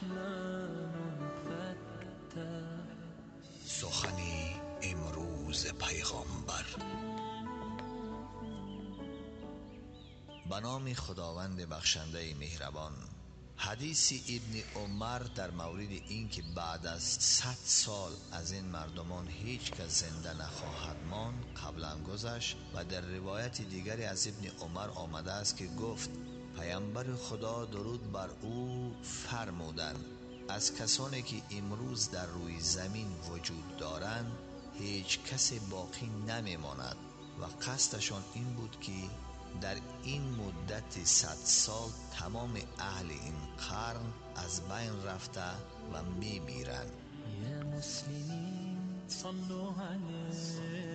الرحمن الفتاح. سخنی امروز پیغامبر. به نام خداوند بخشنده مهربان. حدیث ابن عمر در مورد اینکه بعد از 100 سال از این مردمان هیچ کس زنده نخواهد ماند قبلا گذشت و در روایت دیگری از ابن عمر آمده است که گفت پیامبر خدا درود بر او فرمودند از کسانی که امروز در روی زمین وجود دارند هیچ کس باقی نمیماند و قصدشان این بود که در این مدت 100 سال تمام اهل این قرن از بین رفته و میمیرند. یا مسلمین صلوا علیه.